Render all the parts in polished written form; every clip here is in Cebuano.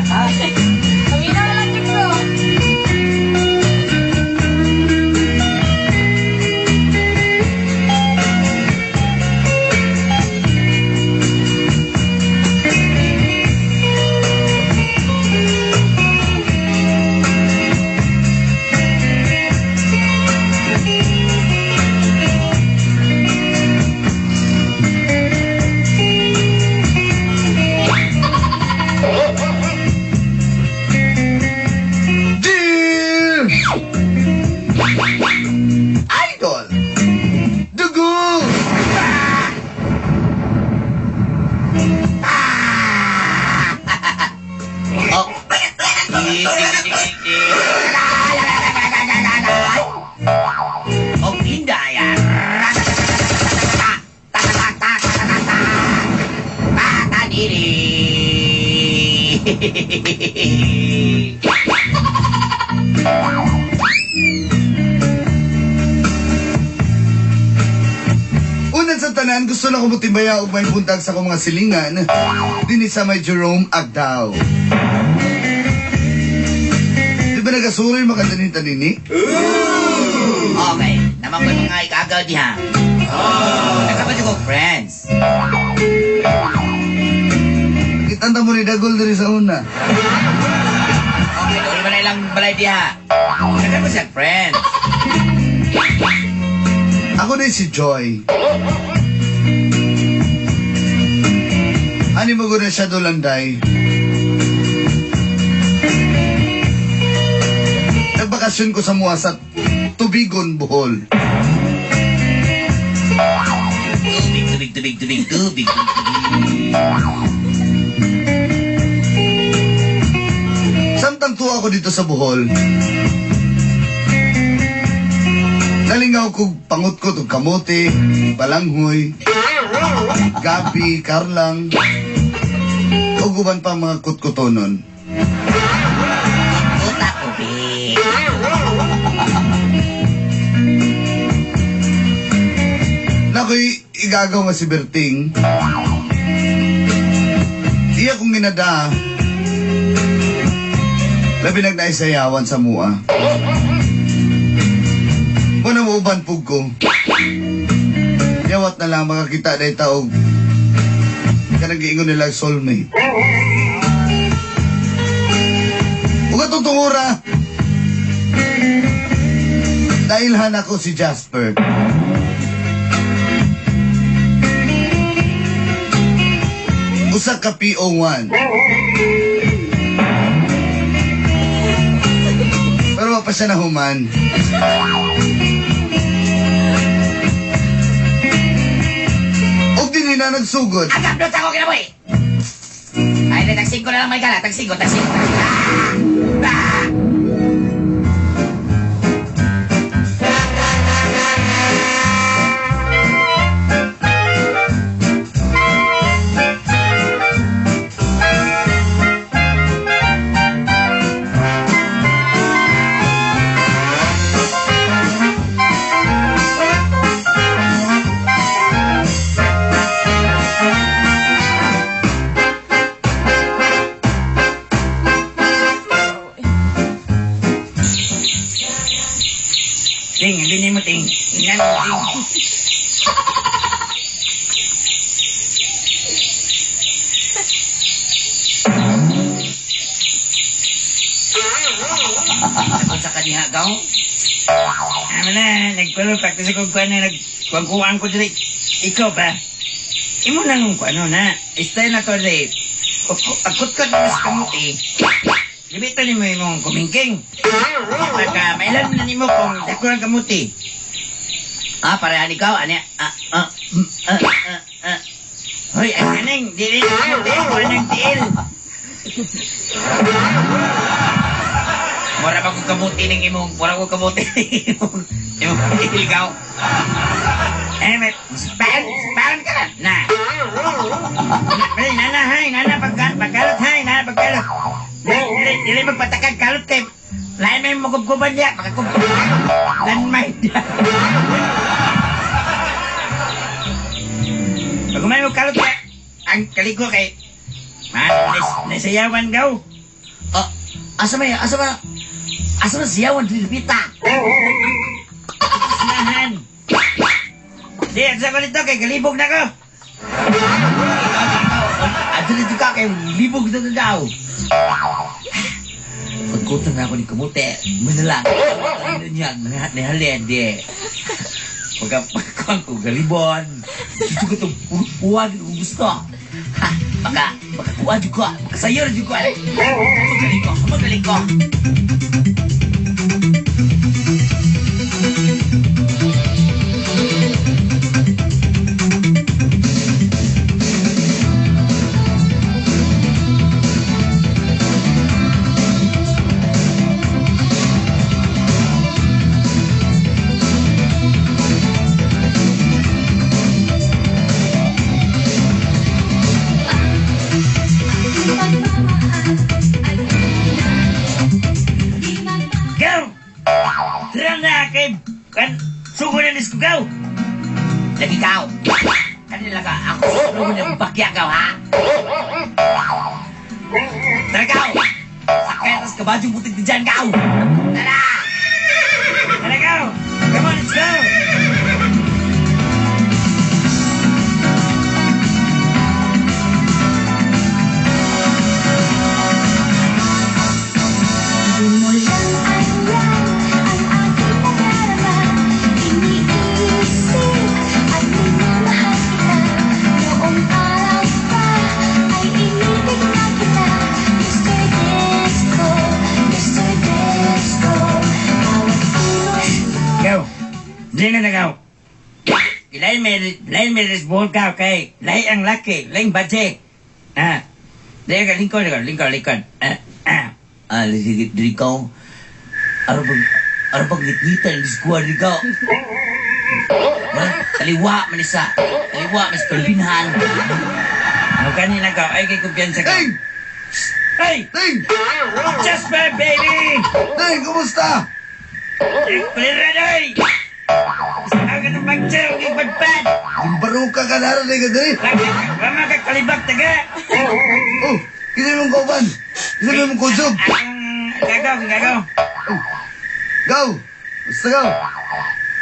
Paminaw na lang jud ko. Dear Idol Dugo. Oh. Og Inday. Patadiri. Una sa tanan, gusto na ko mutimbaya og may buntag sa akong mga silingan dinhi sa may Jerome Agdao. Di ba nagasuroy makadanin tanini? Okay, naman ko yung mga ikagaw diha. Nagkapad ko friends. Kitanta mo ni Dagol diri sa una. Okay, doon ba na ilang balay diha? Nagkapad siya friends. Ako na si Joy. Ani mo na siya dolanday. Nagbakasyon ko sa mua sa Tubigon, Bohol. Tubig, tubig, tubig, tubig, tubig, tubig. Samtang tuwa ako dito sa Bohol, nalingaw kog pangutkot og kamote, balanghoy, gabi, karlang, ug uban pa mga kutkutonon. Puta ko, be. Nakoy igagaw nga si Berting. Iya kong ginada. Labi nagnaisayawan sa mua. Muna mo uban pug ko. Yawat na lang makakita na taog. Kanang giingon nila soulmate. Uga tutungura. Dahilhan ako si Jasper. Usa ka PO1. Pero wa pa siya nahuman. Og dinhi na nagsugod. Agap, doon sa ako kinabuhi. Ay, na, tag-singko na lang may gala. Tag-singko, tag-singko. Ah! Ah! Ting, hindi mo, ting. Tingnan mo, ting. Ako sa kaniha, gaw. Ama na, nagkulo, practice ako kuha na, nagkuhan ko diri. Ikaw ba? Imo nang kuano na, style na to diri. Akot ko na sa kamuti. Gamitan nimo imong kumingking. Pagka mailan na nimo kung dako ang kamuti. Ah, parehan ikaw, ani, ah, ah, mm, ah, ah, ah. Hoy, ang kaning, dili na kamuti, ako nang tiil. Mura ba kong kamuti ng imong, mura kong kamuti ng imong tiil ikaw. Eh, may, span, span ka na. Na. Na, nana, hay, nana, pagkalot, hay, nana, pagkalot. Dili, dili magpatakag kalot kay lain may magubguban niya, makakubguban. Landmine niya. Pag umay mo kalot ka, ang kaliko kay, man, nasayawan gaw. Asa may siyawan dili pita? Sinahan. Di, sa ko dito kay galibog na ko. Ato dito ka kay libog na daw. Pagkutan na ako ni Kamute, manalang. Ano niya, nihalin, di. Pagka ko galibon. Dito ko itong uwag kung gusto. Ha, baka kuha dyan ko, baka sayo na dyan ko. Magaling ko, magaling ko. Go! Tara na kay kan sugo na nis ko go. Lagi ka. Kanila ka, ako sa tulungan ng bakya ka, ha? Tara ka! Sakay tas kabadyong putik di dyan, ka! Tara! Tara go! Come on, let's go! Di mo lang alam ang aking nadarama. Iniisip at minamahal kita. Noong araw pa ay inibig na kita. Mr. Disco, Mr. Disco, bawat kilos mo. Go! Di na na go. Lain may resbol ka kay lahi ang laki, lain budget. Ah. Di ka lingkod lingkod lingkod. Ah. Ah. Ah, dili dili ka. Arabang ngit-ngitan ni squad di ka. Taliwa man isa. Taliwa man sa kalbinhan. Ano kanina ka? Ay kay kumpiyansa ka. Ting! Hey! Ting! Jasper, baby! Ting, kumusta? Kulira doy! Ang ganun pagchaw, ipadpad! Yung baruka ka na rin ka diri. Mama ka kalibak taga! Oh, kinsa mong kauban? Kinsa mong kusog? Ang gagaw, gagaw. Oh, go! Basta go!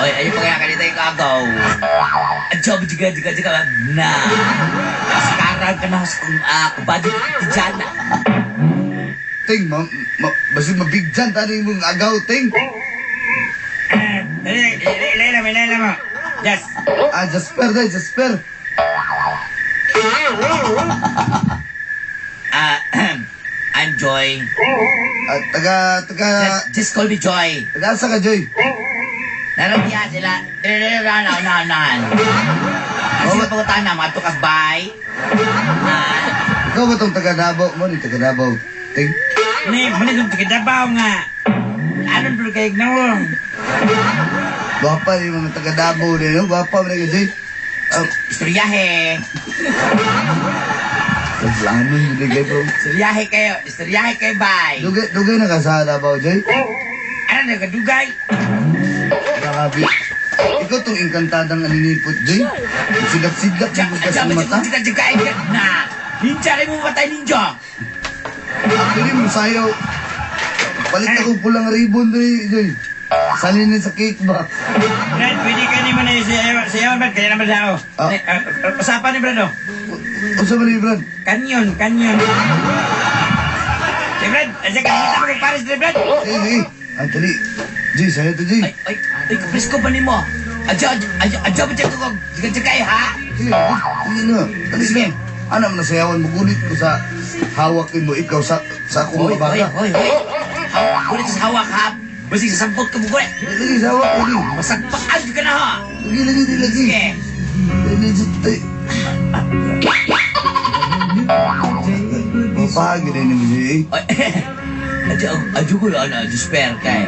Oy, ayun pa kaya kanita yung kagaw. Adyo, jiga, jiga, jiga, na. Sekarang ka na sa kung kabadyo dyan na. Ting, ma, ma, basta mabigyan tani mong agaw, Ting. Ah, dali, ilay mo, ilay mo. Jas. Ah, Jasper, day, Jasper. Ah, I'm Joy. Ah, taga, taga, Just call me Joy. taga asa ka, Joy? Naramiya sila. Nan. Kasi pagkutan na, mga tukas bay. Ah, Ikaw ba tong taga Davao? Mo ni taga Davao, Ting. Ni, muna itong taga-Davao nga. Ano pero kay Gnawong? Gwapa yung mga taga Davao din, no? Gwapa mo na ka, Joy. Ah, istoryahe. plano yun, kayo, bro. Istoryahe kayo. Istoryahe kayo, bay. Dugay, dugay na ka sa Davao, Joy? Ano na kadugay? Grabe. Ikaw tong engkantadang aninipot, Joy. Sidlak-sidlak yung bukas Adyo, ng mata. jiga, jiga, jiga, na. Ninja rin mo patay ninja. Actually, mo sayo. Palit ako pulang ribbon, Joy. Joy. Salin na sa cake ba? Brad, pwede ka ni mo na sayawan, Brad. Kaya naman ako. Ah. Usapan ni Brad, oh. Unsa man ni Brad? Kanyon, kanyon. Si Brad, asa ka kita mo Paris, Brad. Sige, sige. Actually, Joy, sayo to, Joy. Ay, ay, ay, kapresko ba ni mo? Adyo, adyo, adyo, adyo, adyo, jiga, jiga, ha? Sige, sige na. Dali na. Ano man nasayawan mo, gunit ko sa hawak mo ikaw sa akong Hoy, mga hoy, baka. hoy, hoy. Hawak, sa hawak, ha? Basi sasampot ka mo, gulit. Lagi sa hawak, lagi. Masagpaan ka na, ha? Lagi, lagi, lagi, lagi. Sige. Lagi, lagi. Mapahagi na mo, Joy. Ay, adyo, adyo ko ano, adyo spare kay.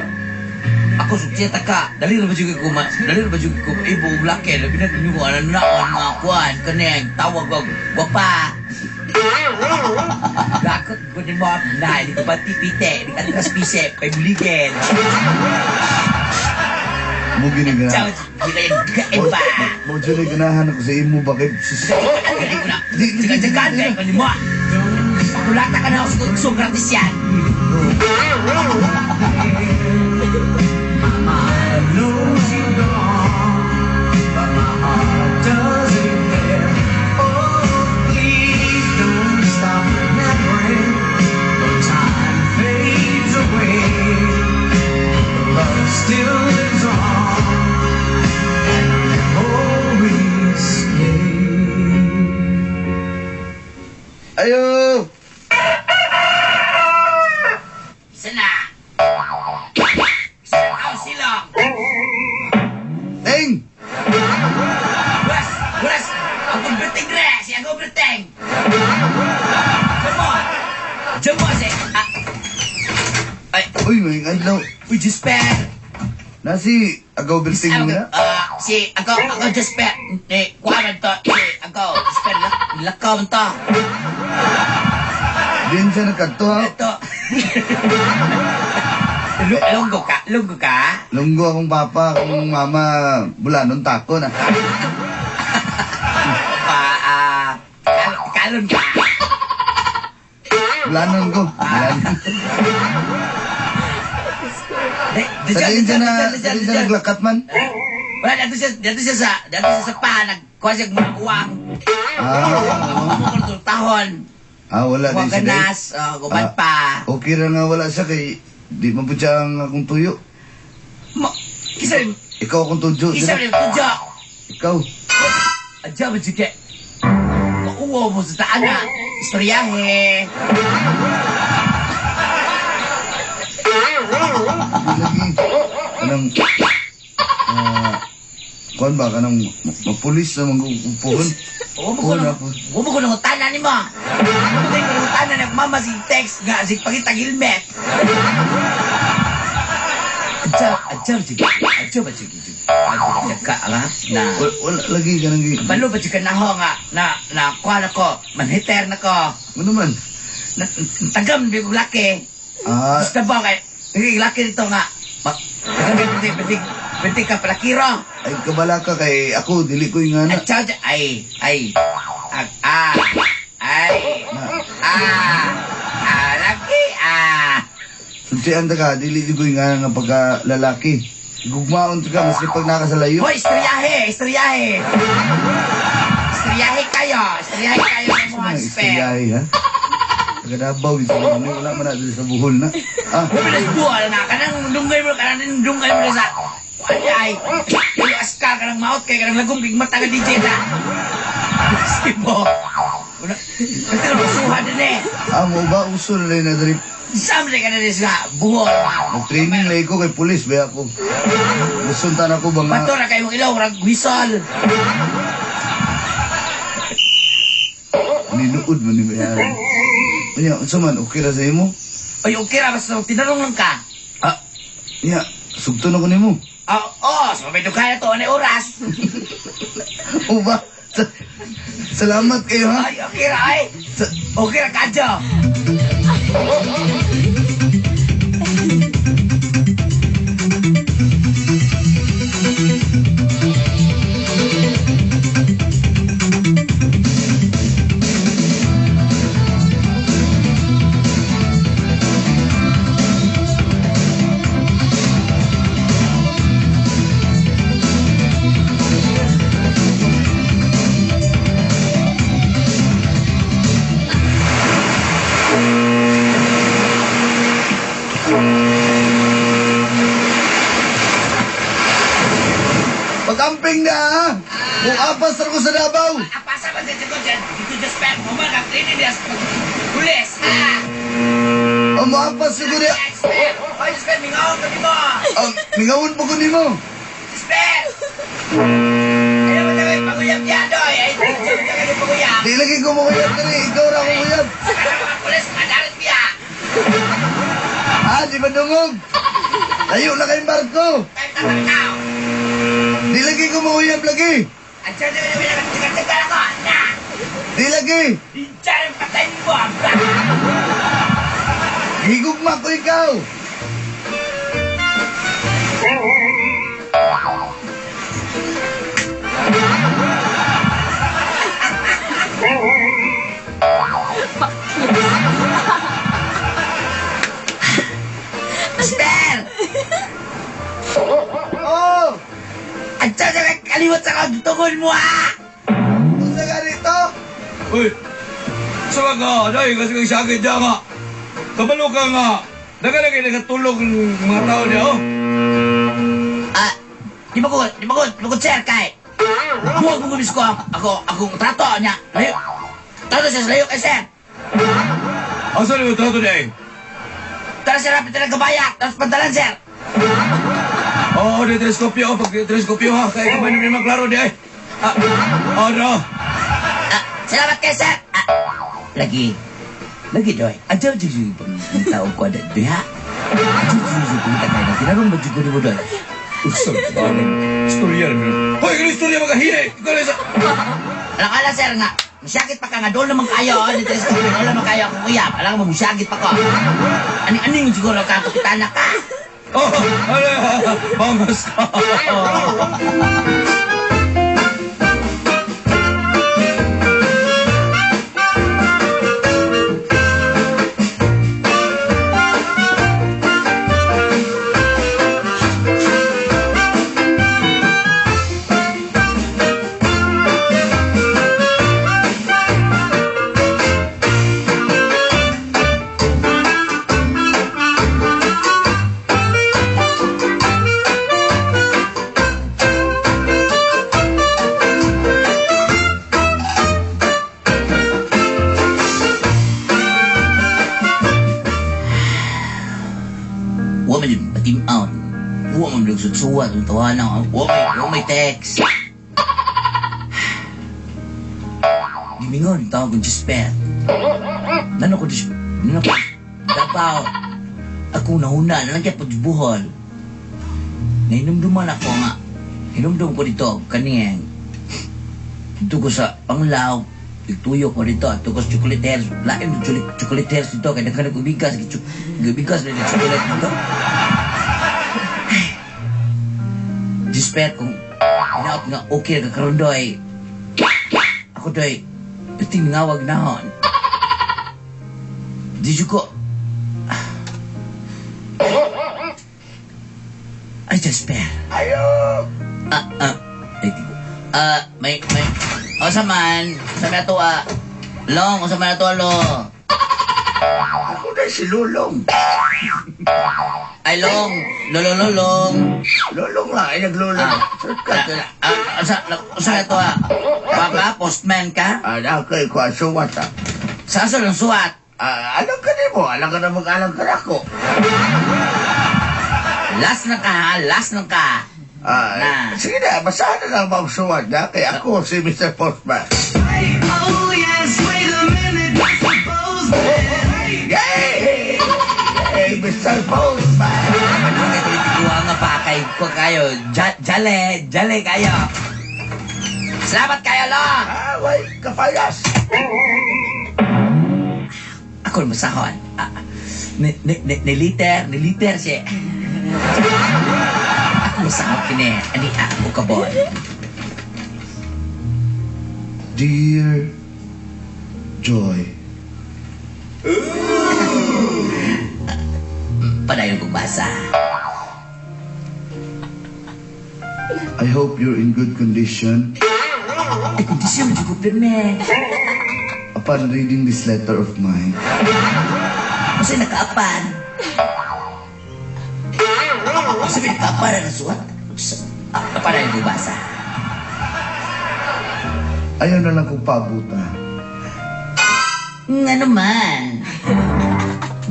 Ako sukseta ka. Dali ra ba jud ko ma, dali ra ba jud ko ibo og laki, labi na ninyo ko ano na ang mga kuan kaneng tawag og wapa. Dakot ko ni mo na, di ko ba tipite, di ka atras pise, pay buligen. Mo gini Ciao, ganahan. gila yung gain ba? Mo Joy, ganahan ako sa imo bakit? Sus. Galing ko na. Sigajagan kayo kanimo. Pakulata ka na ako sa gratis yan. My mind knows you're gone, but my heart doesn't care. Oh, please don't stop remembering. Though time fades away, the love still lives on, and the memories stay. Ayo! Isa na. Isa na ako silong. Ting! Buras! Buras! Ako berting re! Si ako berting! Jamo! Jamo si... Ah. Ay, Uy, may adlaw. uy, Jasper! Nasi agaw berting mo na? Ah, si ako, ako Jasper. Eh, kuha man to. Si ako, Jasper, lakaw man to. Diyan siya nagkadto ha. Ito. Lunggo ka? Lunggo ka? Lunggo akong papa, akong mama, bulanon tako na. Pa, ah, kalon ka? Bulanon ko. Bulanon. Di, Sa diin siya na, sa diin siya naglakat man. Wala, dito siya sa pa, nagkuha siya mga uwang. Ah, Tahon. ah wala Kuha din siya. ganas, oh, guman pa. Okay ra nga wala siya kay di man po siya ang akong tuyo. Mo, kisa, Ikaw akong tudyo. kisa rin tudyo. Ikaw. Adya ba sige? Mauwaw mo sa taan na. Istoryahe. Di lagi. Anong, ah, kuan ba kanang mapulis na manggupuhon? Huwag mo ko nang, huwag mo ko nang utanan ni mo. Huwag mo ko nang utanan ni mama si text nga, si pangitag helmet. Adya, adya ba sige? Adya ba sige? Adya ka, nga? Na, Wala, lagi kanang gi. Balo ba ka na ho nga, na, kuha na ko, manhiter na ko. Ano man? Na, tagam, di ko laki. Ah, Gusto ba kay, hindi laki nito nga. Tagam, pwede, pwede, pwede ka palakiro. ay kabala ka kay ako dili ko yung At ana. chow, ay, ay, ah, ah, ay, ah, ah, laki, ah. Suntian ta ka dili ko yung ana nga pagka lalaki. Gugmaon ka maski pag nakasalayo. Hoy, istoryahe, istoryahe. Istoryahe kayo, istoryahe kayo ng mga Ano spare. istoryahe ha? Taga Davao gid sa wala man na dili sa Bohol na. Ah, Humilas buwan na, kanang dungay mo, kanang dungay mo na sa, ay, ay, ay, askar, kanang maot kay, kanang lagom, kay mata ka DJ na. Simo. Kasi na masuha din eh. ah mo ba uso na na diri. Sam ka na din sa buhol. Nag-training lagi ko kay pulis ba ako. Musuntan ako ba nga. Bato na kayong ilaw, rag wisol. Ninuod man ni bayaran. Nya, unsa man okay ra sa imo? Ay, okay ra, basta tinanong lang ka. Ah, nya, sugton ako nimo. Oo, oh, so may dugay na to, anay oras. O ba? Salamat kayo ha. Ay, okay ra, ay. Okay ra, kadyo. Pag-amping na ha. Kung apas ra ko sa Davao. Apasa ba sa dito dyan? Dito just spare. Mama, nag-training niya sa pag-pulis, ha? O moapas siguro ya. Spare! Oy, spare, mingaw kami mo! Oh, mingawon pa ko nimo. Spare! Ayaw mo tayo paguyab niya, doy! Ay, dito ka kayo paguyab! Di lagi ko mo kuyab diri, ikaw ra ko kuyab. Para mga pulis, madalit niya! Ah, di ba dungog? Tayo na kayong barko. Tayo tatakaw! Di lagi ko mo kuyab lagi. At siya naman naman nagtigal-tigal ako! Na! Di lagi. Di dyan patay mo! Higugma ko ikaw. Kaliwat sa kagtungol mo, ha? Unsa ka rito? Uy! Sa ka, dahil kasi kang sakit dyan nga. Kabalo ka nga. Nagalagay nagatulog ng mga tao niya, oh. Ah, di ba ko, sir, kay. Buwag mo gumis ko ako, akong trato niya. Layo. Trato siya, layo kay sir. Asa ni mo trato niya eh? Tara sir, rapid na kabaya. Tapos pantalan, sir. Oo, oh, di teleskopyo. Pag teleskopyo ha, kaya kamay naman klaro di ay. Ah, oh no. Ah, salamat kay sir. Ah, lagi. Lagi doy. Ajaw jud jud pang tao ko ada doy ha. Ajaw jud jud pang tagay na kinarong ba jud ko nimo doy. Usap Istorya na. Hoy, kano istorya mga hine. Ikaw na sa. Alakala sir nga. Musyakit pa ka nga doon naman kayo. Di teleskopyo doon naman kayo akong uyab. Alam mo musyakit pa ko. Ani-ani mo siguro ka kapitana ka. Oh, ano, bangas ka. Wa man yun patim-out. Wa man nagsutsuwat ang tawanan. Wa may text. Gimingon, tawag kong Gisper. Nano ko dis... Nano ko... Davao. Ako nahuna, nalang kaya pagbuhol. Nahinumduman ako nga. Hinumdum ko dito, kaniyang. Dito ko sa Panglao. Ituyo ko dito. Ato ko sa chocolate hairs. Lain ng chocolate hairs dito. Kaya nagkanag ubigas. Ubigas na yung chocolate dito. Gisper, kung hinaot nga okay ka karon doy. Ako doy, tingawag na hon. Di ko. Ay, Jasper. Ayo! Ah, ah. Ay, di ko. Ah, may, o sa man, sa may ato, ah. Long, o sa man ato, long. Ako na si Lulong. Ay, long. Lolo, lolong. Lulong lang, ay naglulong. Ah. Shortcut na. Ah, sa ito, ah. Baka, postman ka? Ah, na kay ko suwat ah. Sa asa lang suwat? Ah, alam ka nimo, alam ka na mag-alam ka na ako. Last na ka, ha? Last na ka. Ah, Na. sige na, basahan na lang mga suwat na. Kaya ako si Mr. Postman. Oh yes, wait a minute, Mr. Postman. Yay! Hey, Mr. Postman! Ano kay tuloy nga pa kay ko kayo. Jale, jale kayo. Salamat kayo, lo. Ah, way, kapayas! Ako masahon. Ah, ni liter siya. Ako masahon kini. Ani ako kabon. Dear Joy, Padayon kong basa. I hope you're in good condition. Ay, kondisyon, di ko pirme. Upon reading this letter of mine, Kasi nakaapan. Kasi may nakaapan na nasuwat. Ah, padayon kong basa. Ayaw na lang kong paabutan. Nga naman.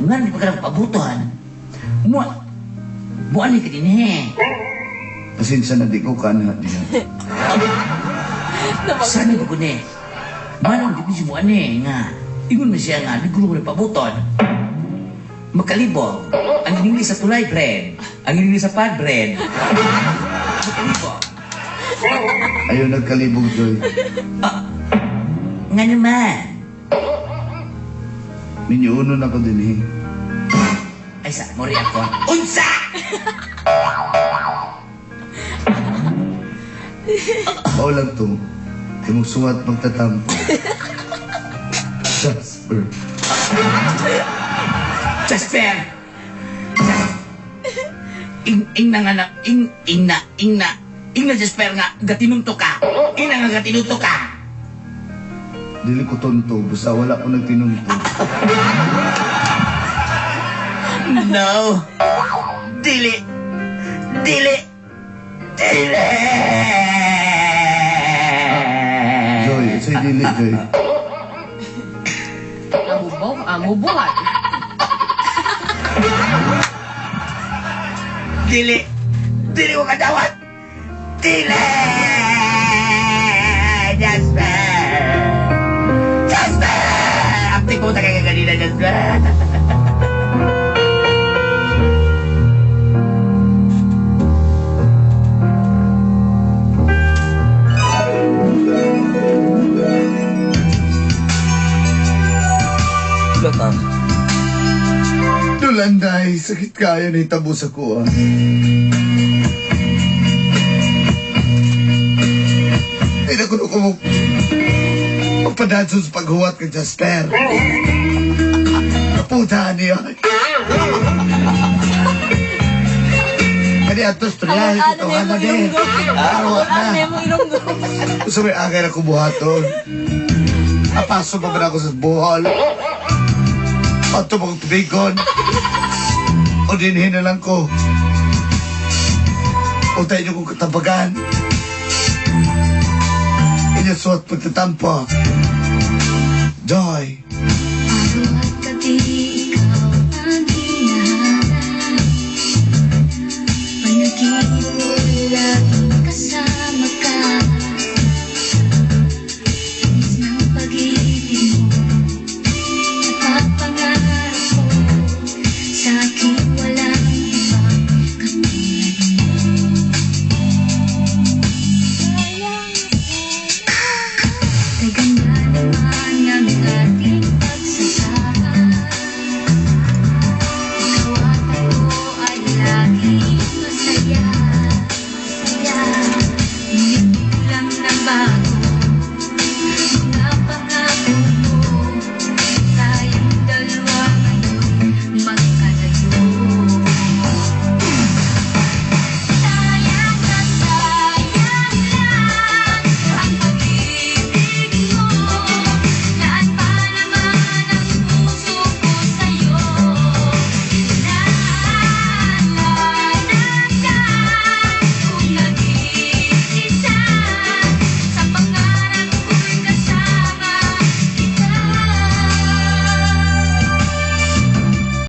Nga di pa ka lang pabuton. Mua, mua ni ka din eh. Pasensya na di ko kanha diha. Sana ba ko ni? Manong di ko siya mua ni nga. Ingon man siya nga, di ko na pabuton. Makalibog. Ang iningli sa tulay, bread. Ang iningli sa pan, bread. Makalibog. Ayaw nagkalibog, Joy. Nga naman. Minyuno na ko din eh. Ay sa, mori ako. Unsa! Mao lang to. Imong suwat magtatampo. Jasper. Jasper! Ing, ing na nga na, ing, ing na, ing na. Ingna Jasper nga gatinunto ka. Ingna nga gatinunto ka. Dili ko tonto, basta wala ko nagtinunto. No. Dili. Dili. Dili. Joy, say dili, Joy. Amubaw, amubuhat. Dili. Dili ko kadawat. Dili. Jasper. Jasper! Aptik mo ta kay kanina, Jasper. Lata. Dulanday, sakit kayo na itabo sa kuha. Ay, naku, ko mo. Pagpadanson sa paghuwat kay Jasper. Kaputa niya. Kani ato, storyahe, Ano ito, na na yung din. ilonggo? Araw Ano na. na yung ilonggo? Gusto may agay na kubuhaton. Apaso pa ba ako sa buhol? Ato pang tubigon. O dinhin na lang ko. O tayo niyo kong katabagan. Inyo suot pagtatampo. Joy.